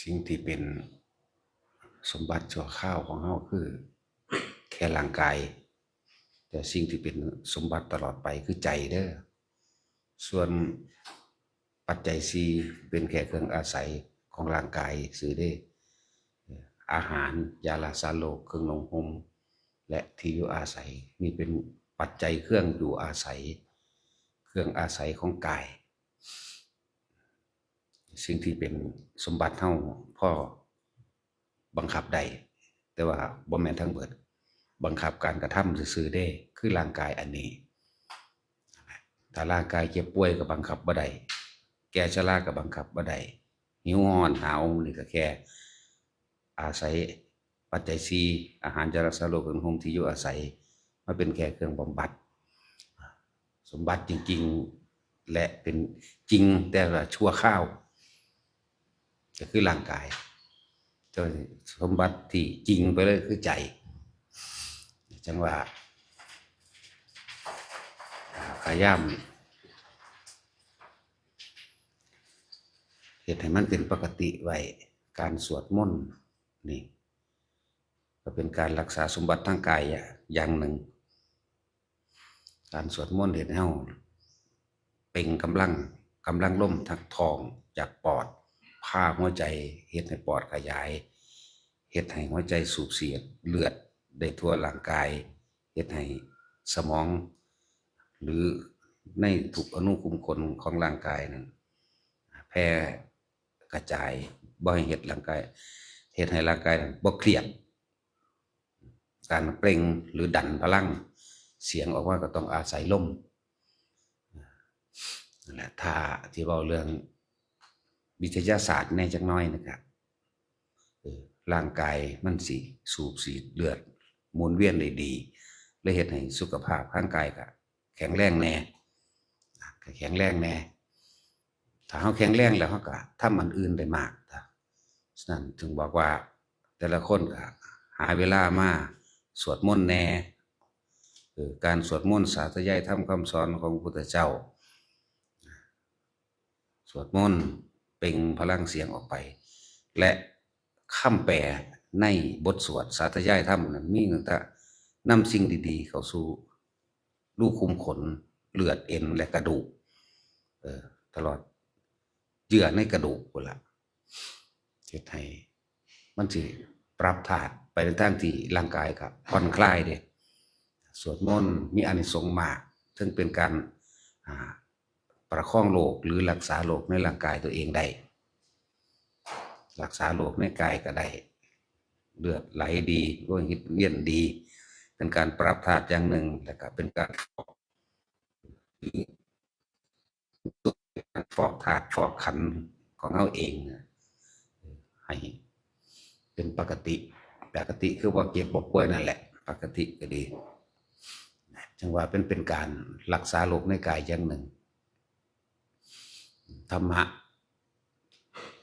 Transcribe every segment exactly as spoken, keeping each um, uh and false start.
สิ่งที่เป็นสมบัติชั่วคราวของเฮาคือแค่ร่างกาย แต่สิ่งที่เป็นสมบัติตลอดไปคือใจเด้อ ส่วนปัจจัยสี่เป็นแค่เครื่องอาศัยของร่างกายซื่อเด้ อาหาร ยารักษาโรค เครื่องนุ่งห่ม และที่อยู่อาศัย นี่เป็นปัจจัยเครื่องอยู่อาศัย เครื่องอาศัยของกาย สิ่งที่เป็นสมบัติเฮาพอบังคับได้ แต่ว่าบ่แม่นทั้งเบิด บังคับการกระทำซื่อๆเด้ คือร่างกายอันนี้ ถ้าร่างกายเจ็บป่วยก็บังคับบ่ได้ แก่ชราก็บังคับบ่ได้ หิวร้อนหนาวนี่ก็แค่อาศัยปัจจัยสี่ อาหาร ยารักษาโรค เครื่องนุ่งห่ม ที่อยู่อาศัย มาเป็นแค่เครื่องบำบัด สมบัติจริงๆ และเป็นจริงแต่ว่าชั่วคราว ก็คือร่างกาย แต่สมบัติที่จริงไปเลยคือใจ จังว่า พยายามเฮ็ดให้มันเป็นปกติไว้ การสวดมนต์นี่ ก็เป็นการรักษาสมบัติทางกายอย่างหนึ่ง การสวดมนต์เฮ็ดให้เฮาเปล่งกำลัง กำลังลมทางท้องจากปอด พาหัวใจ เฮ็ดให้ปอดขยาย เฮ็ดให้หัวใจสูบฉีดเลือดได้ทั่วร่างกาย เฮ็ดให้สมอง หรือในทุกอนุขุมขนของร่างกายนั้น แพร่กระจาย บ่ให้เฮ็ดร่างกาย เฮ็ดให้ร่างกายนั้นบ่เครียด การเปล่งหรือดันพลังเสียงออกมาก็ต้องอาศัยลม นั่นแหละ ถ้าที่เว้าเรื่องวิทยาศาสตร์แหน่จักหน่อยนะครับ เออ ร่างกายมันสิสูบฉีดเลือดหมุนเวียนได้ดี และเฮ็ดให้สุขภาพร่างกายก็แข็งแรงแหน่ ก็แข็งแรงแหน่ ถ้าเฮาแข็งแรงแล้วเฮาก็ทำอันอื่นได้มากนะ ฉะนั้นถึงบอกว่าแต่ละคนก็หาเวลามาสวดมนต์แหน่ เออ การสวดมนต์สาธยายธรรมคำสอนของพระพุทธเจ้า สวดมนต์เปล่งพลังเสียงออกไป และคำแปลในบทสวดสาธยายธรรมนั้นมีตั้งแต่นำสิ่งดีๆเข้าสู่รูขุมขน เลือด เอ็น และกระดูก เออ ตลอดเยื่อในกระดูกพุ้นล่ะ เฮ็ดให้มันสิปรับธาตุไปในทางที่ร่างกายก็ผ่อนคลายเด้ สวดมนต์มีอานิสงส์มาก เทิงเป็นการ อ่า ประคองโรคหรือรักษาโรคในร่างกายตัวเองได้ รักษาโรคในกายก็ได้ เลือดไหลดี โลหิตเวียนดี เป็นการปรับธาตุอย่างหนึ่ง แล้วก็เป็นการฟอก ฟอกธาตุฟอกขันธ์ของเฮาเองนะ ให้เป็นปกติ ปกติคือบ่เจ็บบ่ป่วยนั่นแหละ ปกติก็ดี จังว่าเป็น เป็นการรักษาโรคในกายอย่างหนึ่ง ธรรมะ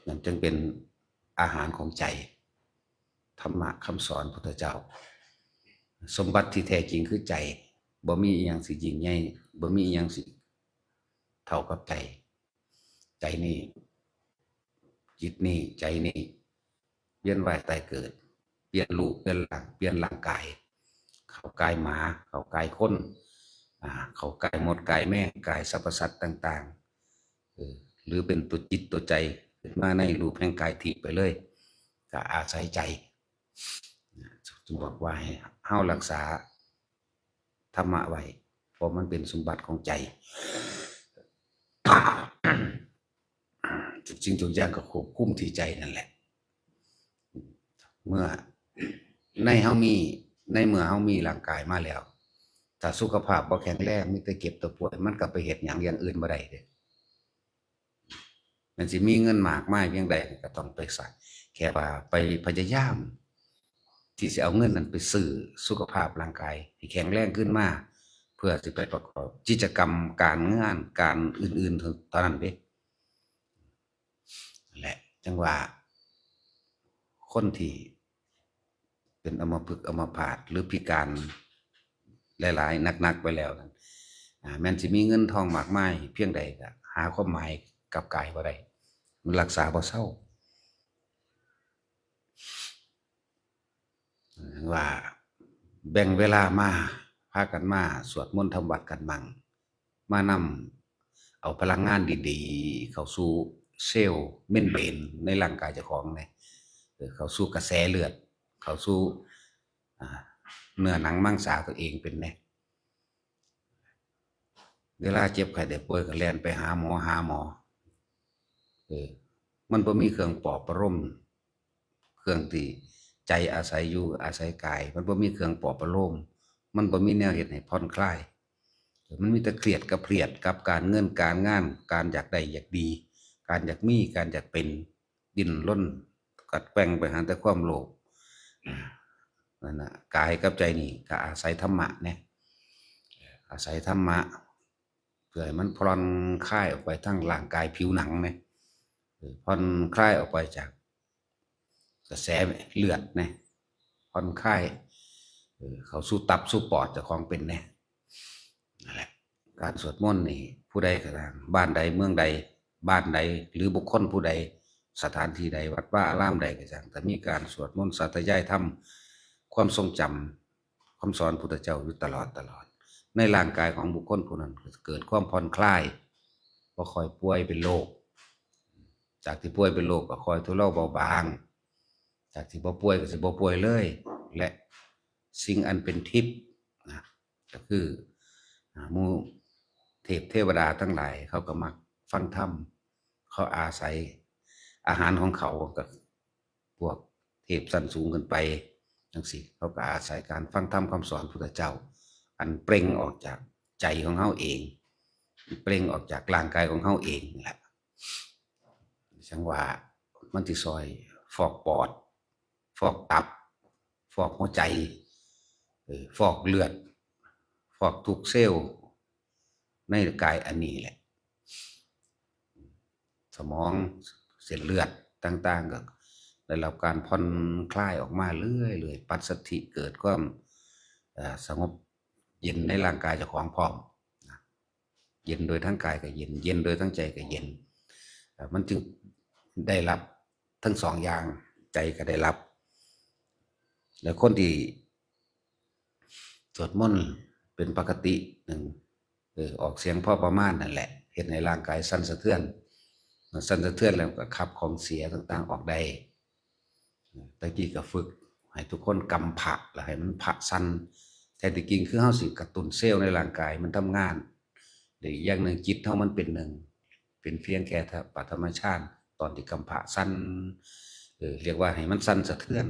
นั่นจึงเป็นอาหารของใจ ธรรมะคำสอนพุทธเจ้า สมบัติที่แท้จริงคือใจ บ่มีอิหยังสิยิ่งใหญ่ บ่มีอิหยังสิเท่ากับใจ ใจนี่ จิตนี่ ใจนี่ เวียนว่ายตายเกิด เปลี่ยนรูป เปลี่ยนร่าง เปลี่ยนร่างกาย เข้ากายหมา เข้ากายคน อ่า เข้ากายมด กายแมง กายสรรพสัตว์ต่างๆ เออ หรือเป็นตัวจิตตัวใจขึ้นมาในรูปแห่งกายทิพย์ไปเลย ก็อาศัยใจ จึงบอกว่าให้เฮารักษาธรรมะไว้ เพราะมันเป็นสมบัติของใจ ทุกสิ่งทุกอย่างก็ควบคุมที่ใจนั่นแหละ เมื่อในเฮามี ในเมื่อเฮามีร่างกายมาแล้ว ถ้าสุขภาพบ่แข็งแรง มีแต่เจ็บแต่ป่วย มันก็ไปเฮ็ดหยังอย่างอื่นบ่ได้เด้ มันสิมีเงินมากมายเพียงใดก็ต้องไปใส่ แค่ว่าไปพยายาม ที่สิเอาเงินนั้นไปซื้อสุขภาพร่างกายให้แข็งแรงขึ้นมา เพื่อสิไปประกอบกิจกรรมการงานการอื่นๆเท่านั้นเด้ และจังว่าคนที่เป็นอัมพฤกษ์อัมพาตหรือพิการหลายๆ หนักๆ ไปแล้วนั้น อ่า แม้นสิมีเงินทองมากมายเพียงใดก็หาความหมายกับกายบ่ได้ มันรักษาบ่เซา ว่าแบ่งเวลามาพากันมาสวดมนต์ทำวัตรกันมั่ง มานำเอาพลังงานดีๆ เข้าสู่เซลล์เมมเบรนในร่างกายเจ้าของเนี่ย เออ เข้าสู่กระแสเลือด เข้าสู่ อ่า เนื้อหนังมังสาตัวเองเป็นเนี่ย เวลาเจ็บไข้ได้ป่วยก็แล่นไปหาหมอ หาหมอ เออ มันบ่มีเครื่องปลอบประโลม เครื่องที่ใจอาศัยอยู่อาศัยกาย มันบ่มีเครื่องปลอบประโลม มันบ่มีแนวเฮ็ดให้ผ่อนคลาย มันมีแต่เครียดกับเครียดกับการเงินการงาน การอยากได้อยากดี การอยากมี การอยากเป็น ดิ้นรนกัดแกว่งไปหาแต่ความโลภ อ่า นั่นน่ะ กายกับใจนี่ก็อาศัยธรรมะเนี่ย อาศัยธรรมะ เพื่อให้มันผ่อนคลายออกไปทั้งร่างกายผิวหนังเนี่ย เออ ผ่อนคลายออกไปจากกระแสเลือดเนี่ย ผ่อนคลาย เออ เข้าสู่ตับสู่ปอดเจ้าของเป็นเนี่ย นั่นแหละ การสวดมนต์นี่ ผู้ใดก็ตาม บ้านใดเมืองใด บ้านใด หรือบุคคลผู้ใด สถานที่ใด วัดวาอารามใดก็ช่าง แต่มีการสวดมนต์สาธยายธรรม ความทรงจำ คำสอนพุทธเจ้าอยู่ตลอดตลอด ในร่างกายของบุคคลผู้นั้นก็เกิดความผ่อนคลาย บ่ค่อยป่วยเป็นโรค จากที่ป่วยเป็นโรคก็ค่อยทุเลาเบาบาง จากที่บ่ป่วยก็สิบ่ป่วยเลย และสิ่งอันเป็นทิพย์นะ ก็คือ อ่า หมู่เทพเทวดาทั้งหลาย เขาก็มักฟังธรรม เขาอาศัยอาหารของเขาก็พวกเทพชั้นสูงขึ้นไปจังซี้ เขาก็อาศัยการฟังธรรมคำสอนพุทธเจ้า อันเปล่งออกจากใจของเฮาเอง เปล่งออกจากร่างกายของเฮาเองนี่แหละ จั่งว่ามันสิซอยฟอกปอด ฟอกตับ ฟอกหัวใจ เออ ฟอกเลือด ฟอกทุกเซลล์ในกายอันนี้แหละ สมอง เส้นเลือดต่างๆ ก็ได้รับการผ่อนคลายออกมาเรื่อยๆ ปัสสัทธิเกิดความ เอ่อ สงบเย็นในร่างกายเจ้าของพร้อมนะ เย็นโดยทั้งกายก็เย็น เย็นโดยทั้งใจก็เย็น เอ่อ มันจึงได้รับทั้งสองอย่าง ใจก็ได้รับ แล้วคนที่สวดมนต์เป็นปกติหนึ่ง เออ ออกเสียงพอประมาณนั่นแหละ เฮ็ดให้ร่างกายสั่นสะเทือน สั่นสะเทือนแล้วก็ขับของเสียต่างๆออกได้ ตะกี้ก็ฝึกให้ทุกคนกำพระ แล้วให้มันพระสั่น แท้ที่จริงคือเฮาสิกระตุ้นเซลล์ในร่างกายมันทำงาน หรืออย่างหนึ่งจิตเฮามันเป็นหนึ่ง เป็นเพียงแค่ปฐมฌาน ตอนที่กำพระสั่น เออ เรียกว่าให้มันสั่นสะเทือน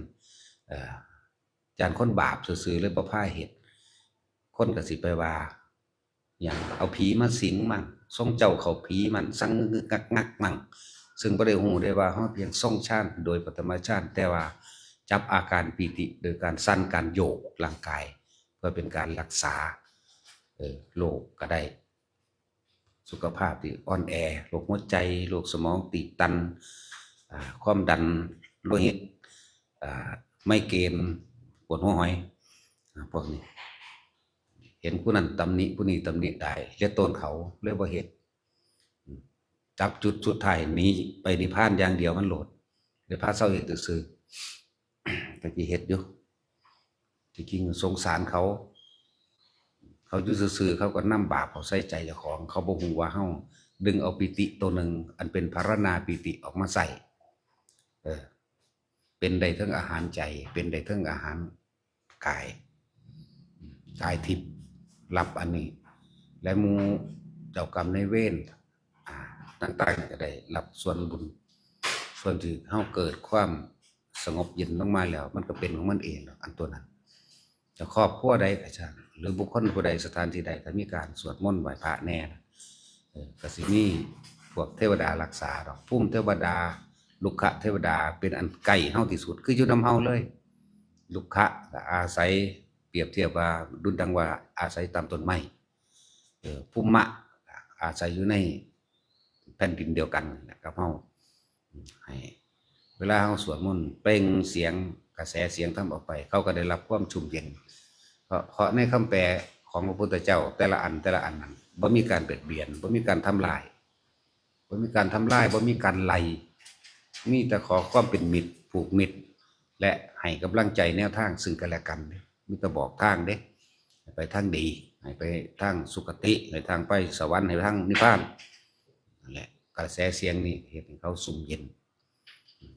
เออ ย่านคนบาปซื่อๆเลยบ่พาเฮ็ด คนก็สิไปว่า หยัง เอาผีมาสิงมั่ง ส่งเจ้าเข้าผีมั่ง สั่นงึกๆงักๆมั่ง ซึ่งบ่ได้ฮู้ได้ว่าเฮาเพียงทรงฌานโดยปฐมฌาน แต่ว่าจับอาการปีติโดยการสั่น การโยกร่างกาย เพื่อเป็นการรักษา เอ่อ โรคก็ได้ สุขภาพที่อ่อนแอ โรคหัวใจ โรคสมองตีบตัน อ่า ความดันโลหิต อ่า ไมเกรน ปวดหัวหอย อ่า พวกนี้ เห็นผู้นั้นตำหนิ ผู้นี้ตำหนิได้ เลียโตนเขา เลยบ่เฮ็ด อืม จับจุดสุดท้ายหนีไปนิพพานอย่างเดียวมันโลด เลยพาเซาเฮ็ดซื่อๆ ตะกี้เฮ็ดอยู่ ที่จริงสงสารเขา เขาอยู่ซื่อๆ เขาก็นำบาปเขาใส่ใจเจ้าของ เขาบ่ฮู้ว่าเฮาดึงเอาปีติตัวหนึ่ง อันเป็นภาวนาปีติออกมาใส่ เออ เป็นได้ทั้งอาหารใจ เป็นได้ทั้งอาหารกาย กายทิพย์รับอันนี้ และหมู่เจ้ากรรมนายเวร อ่า ต่างๆ ก็ได้รับส่วนบุญ ส่วนที่เฮาเกิดความสงบเย็นลงมาแล้ว มันก็เป็นของมันเองดอก อันตัวนั้น แต่ครอบครัวใดก็ช่าง หรือบุคคลผู้ใด สถานที่ใด ถ้ามีการสวดมนต์ไหว้พระแน่นะ เออ ก็สิมีพวกเทวดารักษาดอก ภูมิเทวดา รุกขเทวดา เป็นอันใกล้เฮาที่สุด คืออยู่นำเฮาเลย รุกขะก็อาศัย เปรียบเทียบว่าดุจดังว่าอาศัยตามต้นไม้ เออ ภูมะ อาศัยอยู่ในแผ่นดินเดียวกันกับเฮา ให้เวลาเฮาสวดมนต์เปล่งเสียง กระแสเสียงธรรมออกไป เขาก็ได้รับความชุ่มเย็น เพราะ เพราะในคำแปลของพระพุทธเจ้า แต่ละอัน แต่ละอันนั้น บ่มีการเบียดเบียน บ่มีการทำลาย บ่มีการทำลาย บ่มีการไล่ มีแต่ขอความเป็นมิตร ผูกมิตร และให้กำลังใจแนวทางซึ่งกันและกันเด้ มีแต่บอกทางเด้ ให้ไปทางดี ให้ไปทางสุคติ ให้ทางไปสวรรค์ ให้ทางนิพพาน นั่นแหละ กระแสเสียงนี่เฮ็ดให้เขาซุ่มเย็น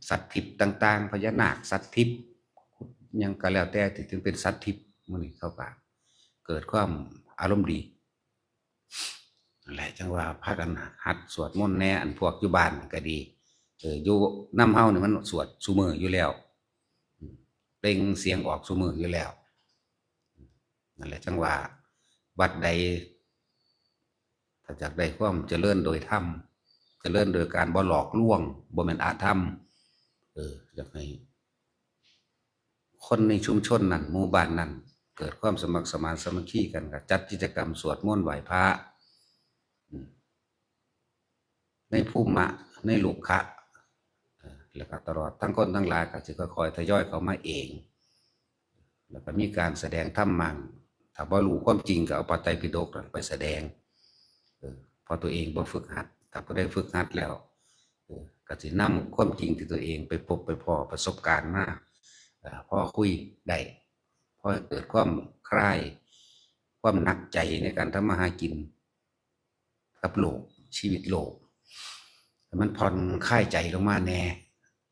สัตว์ทิพย์ต่างๆ พญานาค สัตว์ทิพย์ หยังก็แล้วแต่ที่ถึงเป็นสัตว์ทิพย์ มื้อนี้เขาก็เกิดความอารมณ์ดี นั่นแหละ จั่งว่าพากันหัดสวดมนต์แหน่ อันพวกอยู่บ้านก็ดี เออ อยู่นำเฮานี่มันสวดซุมื้ออยู่แล้ว อืม เปล่งเสียงออกซุมื้ออยู่แล้ว นั่นแหละ จั่งว่าวัดใด ถ้าอยากได้ความเจริญโดยธรรม เจริญโดยการบ่หลอกลวง บ่แม่นอธรรม เออ อยากให้ คนในชุมชนนั้น หมู่บ้านนั้น เกิดความสมัครสมานสามัคคีกัน ก็จัดกิจกรรมสวดมนต์ไหว้พระ อืม ในภูมิมะ ในโลกะ เอ่อ แล้วก็ตลอดทั้งคนทั้งหลายก็สิค่อยๆทยอยเข้ามาเอง แล้วก็มีการแสดงธรรมมั่ง ถ้าบ่รู้ความจริงก็เอาพระไตรปิฎกไปแสดง เออ เพราะตัวเองบ่ฝึกหัด ถ้าผู้ใดฝึกหัดแล้ว เออ ก็สินำความจริงที่ตัวเองไปพบไปพ้อประสบการณ์มา เอ่อ พอคุยได้ พอเกิดความคลาย ความหนักใจในการทำมาหากิน กับโลก ชีวิตโลก ให้มันผ่อนคลายใจลงมาแหน่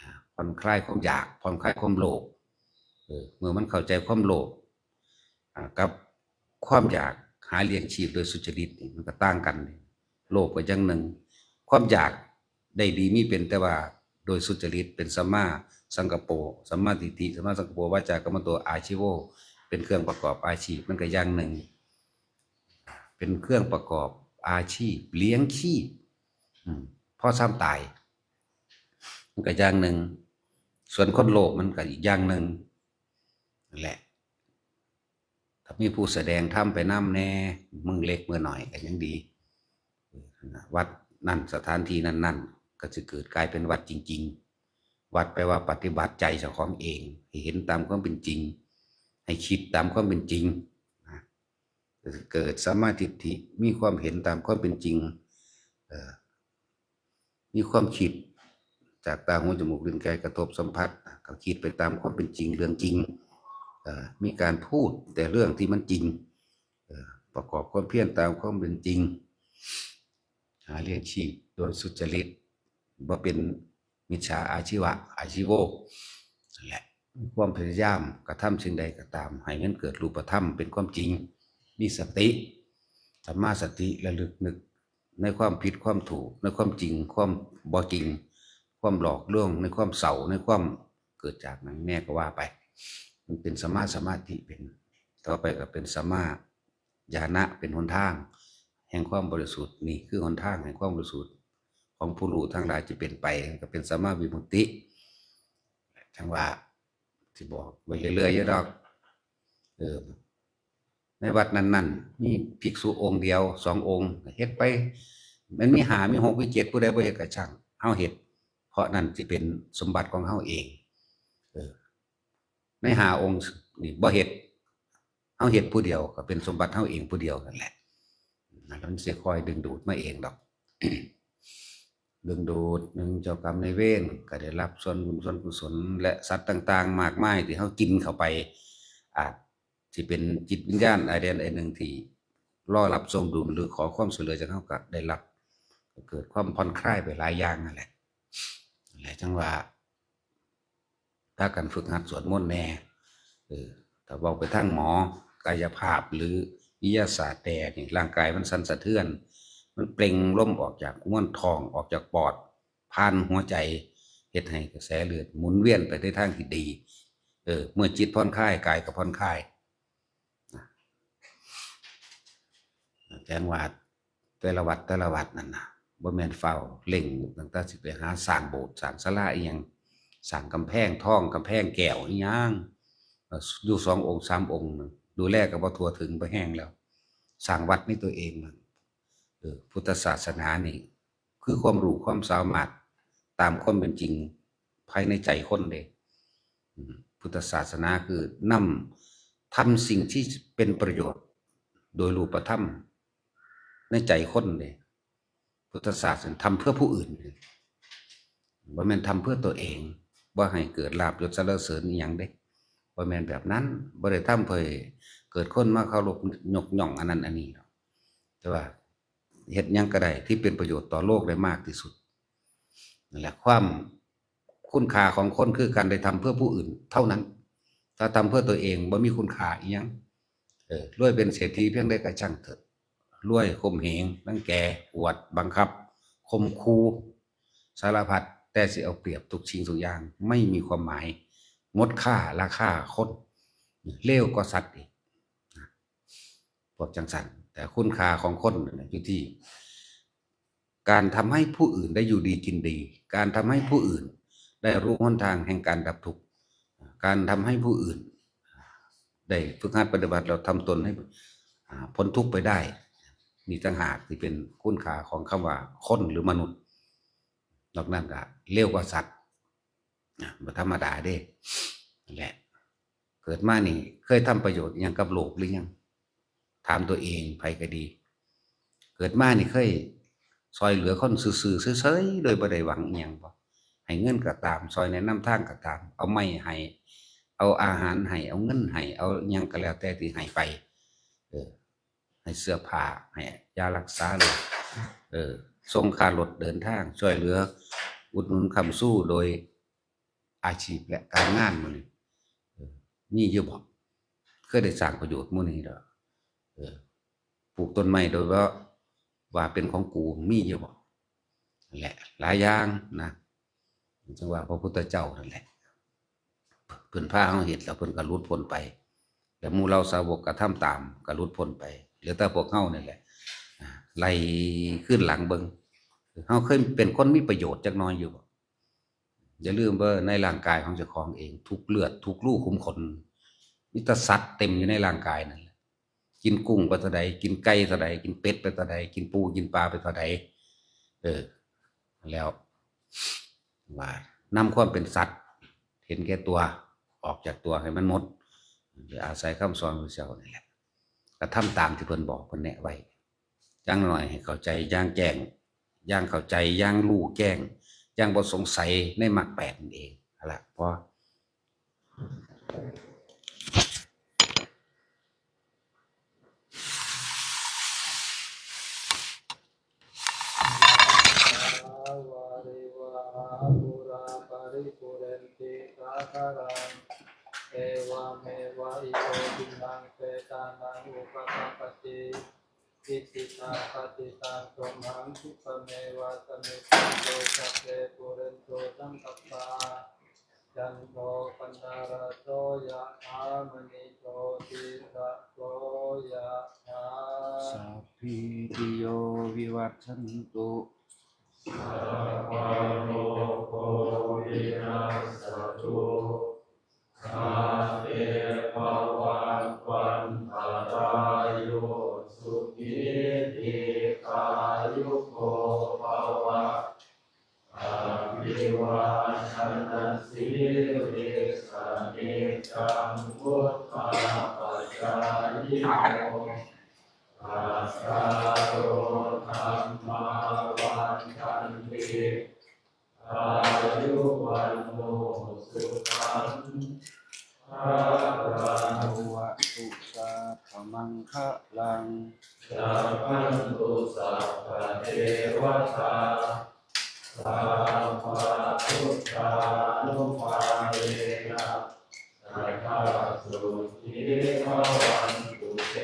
อ่า ผ่อนคลายความอยาก ผ่อนคลายความโลภ เออ เมื่อมันเข้าใจความโลภ อ่า กับความอยากหาเลี้ยงชีพโดยสุจริตนี่มันก็ต่างกัน โลภก็อย่างหนึ่ง ความอยากได้ดีมีเป็น แต่ว่าโดยสุจริตเป็นสัมมาสังกัปโป สัมมาทิฏฐิ สัมมาสังกัปโป วาจากัมมันโต อาชีโว เป็นเครื่องประกอบอาชีพ มันก็อย่างหนึ่ง เป็นเครื่องประกอบอาชีพ เลี้ยงชีพ อืม พอซ้ำตาย มันก็อย่างหนึ่ง ส่วนคนโลภมันก็อีกอย่างหนึ่ง นั่นแหละ ถ้ามีผู้แสดงธรรมไปนำแหน่ มือเล็กมือน้อยก็ยังดี วัดนั่น สถานที่นั่นๆ ก็สิเกิดกลายเป็นวัดจริงๆ วัดแปลว่าปฏิบัติใจเจ้าของเอง ให้เห็นตามความเป็นจริง ให้คิดตามความเป็นจริง นะ เกิดสัมมาทิฏฐิ มีความเห็นตามความเป็นจริง เอ่อ มีความคิดจากตาหูจมูกลิ้นกายกระทบสัมผัส ก็คิดไปตามความเป็นจริง เรื่องจริง เอ่อ มีการพูดแต่เรื่องที่มันจริง เอ่อ ประกอบความเพียรตามความเป็นจริง หาเลี้ยงชีพโดยสุจริต บ่เป็นมิจฉาอาชีวะ อาชีโว นั่นแหละ มีความพยายามกระทำสิ่งใดก็ตาม ให้มันเกิดรูปธรรมเป็นความจริง มีสติ สัมมาสติ ระลึกนึกในความผิดความถูก ในความจริง ความบ่จริง ความหลอกลวง ในความเศร้า ในความเกิดจากหยังแหน่ก็ว่าไป มันเป็นสัมมาสมาธิ เป็น ต่อไปก็เป็นสัมมาญาณะ เป็นหนทางแห่งความบริสุทธิ์ นี่คือหนทางแห่งความบริสุทธิ์ของผู้รู้ทั้งหลายจะเป็นไป ก็เป็นสัมมาวิมุตติ จั่งว่าสิบอกไว้เรื่อยๆอยู่ดอก เออ ในวัดนั้นๆ มีภิกษุองค์เดียว สององค์ เฮ็ดไป มันมีห้า มีหก มีเจ็ด ผู้ใดบ่เฮ็ดก็ช่าง เฮาเฮ็ด เพราะนั่นสิเป็นสมบัติของเฮาเอง เออ ในห้าองค์นี่บ่เฮ็ด เฮาเฮ็ดผู้เดียวก็เป็นสมบัติเฮาเองผู้เดียวนั่นแหละ นั่นมันสิคอยดึงดูดมาเองดอก ดึงดูด หนึ่ง เจ้ากรรมนายเวรก็ได้รับส่วนบุญส่วนกุศล และสัตว์ต่างๆ มากมายที่เฮากินเข้าไป อาจสิเป็นจิตวิญญาณอะไรอันหนึ่งที่รอรับส่งบุญหรือขอความช่วยเหลือจากเฮาก็ได้รับ ก็เกิดความผ่อนคลายไปหลายอย่างนั่นแหละ นั่นแหละ จั่งว่า พากันฝึกหัดสวดมนต์แหน่ เออ ถ้าเว้าไปทางหมอกายภาพหรือวิทยาศาสตร์แหน่นี่ ร่างกายมันสั่นสะเทือน มันเปล่งลมออกจากมวลท้อง ออกจากปอด ผ่านหัวใจ เฮ็ดให้กระแสเลือดหมุนเวียนไปในทางที่ดี เออ เมื่อจิตผ่อนคลาย กายก็ผ่อนคลาย แสดงว่าแต่ละวัดแต่ละวัดนั่นน่ะ บ่แม่นฟ้าวเร่งตั้งแต่สิไปหาสร้างโบสถ์สร้างศาลาอิหยัง สร้างกำแพงทองกำแพงแก้วอิหยัง เอ่อ อยู่สององค์สามองค์นึง ดูแลก็บ่ทั่วถึง บ่แฮงแล้ว สร้างวัดในตัวเองนั่น เออ พุทธศาสนานี่ คือความรู้ความสามารถตามความเป็นจริงภายในใจคนเด้ อืม พุทธศาสนาคือนำ ทำสิ่งที่เป็นประโยชน์โดยรูปธรรมในใจคนเด้ พุทธศาสนาทำเพื่อผู้อื่น บ่แม่นทำเพื่อตัวเอง บ่ให้เกิดลาภยศสรรเสริญอีหยังเด้ บ่แม่นแบบนั้น บ่ได้ทำเพื่อให้เกิดคนมาเคารพยกย่องอันนั้นอันนี้หรอก แต่ว่าเฮ็ดหยังก็ได้ที่เป็นประโยชน์ต่อโลกได้มากที่สุด นั่นแหละ ความคุณค่าของคนคือการได้ทำเพื่อผู้อื่นเท่านั้น ถ้าทำเพื่อตัวเองบ่มีคุณค่าอีหยัง เออ รวยเป็นเศรษฐีเพียงใดก็ช่างเถอะ รวยข่มเหง รังแก อวด บังคับ ข่มขู่ สารพัด แต่สิเอาเปรียบทุกสิ่งทุกอย่าง ไม่มีความหมาย หมดค่า ราคาคน เลวกว่าสัตว์อีก พวกจังซั่น แต่คุณค่าของคนน่ะอยู่ที่ การทำให้ผู้อื่นได้อยู่ดีกินดี การทำให้ผู้อื่นได้รู้หนทางแห่งการดับทุกข์ การทำให้ผู้อื่นได้ฝึกหัดปฏิบัติแล้วทำตนให้ อ่า พ้นทุกข์ไปได้ นี่ต่างหากที่เป็นคุณค่าของคำว่าคนหรือมนุษย์ นอกนั้นก็เลวกว่าสัตว์ นะ บ่ธรรมดาเด้ นั่นแหละ เกิดมานี่เคยทำประโยชน์อิหยังกับโลกหรือยัง ถามตัวเอง ไผก็ดี เกิดมานี่เคยซอยเหลือคนซื่อๆเฉยๆ โดยบ่ได้หวังอิหยังบ่ ให้เงินก็ตาม ซอยแนะนำทางก็ตาม เอาไม้ให้ เอาอาหารให้ เอาเงินให้ เอาอิหยังก็แล้วแต่ที่ให้ไป เออ ให้เสื้อผ้า ให้ยารักษาโรค เออ ส่งค่ารถเดินทาง ช่วยเหลือ อุดหนุนค้ำชูโดยอาชีพและการงานหมู่นี้ เออ มีอยู่บ่ เคยได้สร้างประโยชน์หมู่นี้ดอก เออ ปลูกต้นไม้โดยว่า ว่าเป็นของกู มีอยู่บ่ นั่นแหละ หลายอย่างนะ จั่งว่าพระพุทธเจ้านั่นแหละ เพิ่นพาเฮาเฮ็ดแล้วเพิ่นก็หลุดพ้นไป แล้วหมู่เหล่าสาวกก็ทำตาม ก็หลุดพ้นไป เหลือแต่พวกเฮานี่แหละ อ่า ไล่คืนหลังเบิ่ง เฮาเคยเป็นคนมีประโยชน์จักหน่อยอยู่บ่ อย่าลืมเด้อ ในร่างกายของเจ้าของเอง ทุกเลือด ทุกรูขุมขน มีแต่สัตว์เต็มอยู่ในร่างกายนั่นแหละ กินกุ้งไปเท่าใด กินไก่เท่าใด กินเป็ดไปเท่าใด กินปู กินปลาไปเท่าใด เออ แล้ว ว่านำความเป็นสัตว์ เห็นแก่ตัว ออกจากตัวให้มันหมด โดยอาศัยคำสอนของพระเจ้านี่แหละ กระทำตามที่เพิ่นบอกเพิ่นแนะไว้ อย่างน้อยให้เข้าใจอย่างแจ้ง อย่างเข้าใจ อย่างรู้แจ้ง อย่างบ่สงสัยในมรรคแปดนั่นเอง เอาละ พอ วาริวาหาปูราปริปูเรนติสาคารัง เอวเมวะอิโตทินังเปตานังอุปกัปปติ อิติตาปฏิตังตุมหังคิปะเมวะสมิจจตุสัพเพปูเรนตุสังกัปปา จันโทปนารโสยะถามณิโชติระโสยะถา สัพพีติโยวิวัชชันตุ สัพพะโรโควินัสสตุ สัพเพภะวัตวันตะราโย สุขีทีคายุโกภะวะ อะภิวาทะนะสีลิสสะนิจจังวุฑฒาปะจายิโน จัตตาโรธัมมาวัฑฒันติ อายุวัณโณสุขังพะลัง ภะคะวะตุสัพพะมังคะลัง รักขันตุสัพพะเทวะตา สัพพะพุทธานุภาเวนะ สัทธาโสธีภะวันตุเต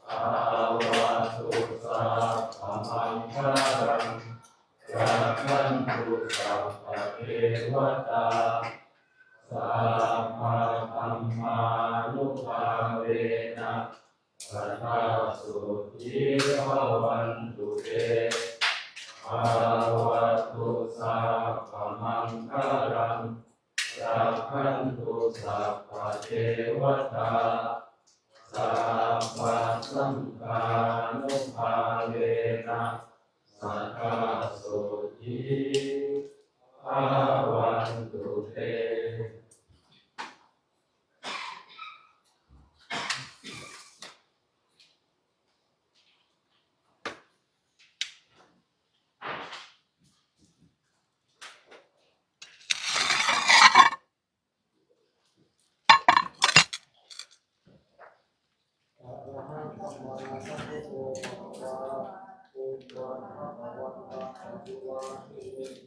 ภะคะวะตุสัพพะมังคะลัง รักขันตุสัพพะเทวะตา สัพพะธัมมานุภาเวนะ สัทธาโสธีภะวันตุเต ภะคะวะตุสัพพะมังคะลัง รักขันตุสัพพะเทวะตา สัพพะสังฆานุภาเวนะ สัทธาโสธีภะวันตุเต สหังสัมมาสัมพุทโธภะคะวา พุทธังภะคะวันตังอภิวาเทมิ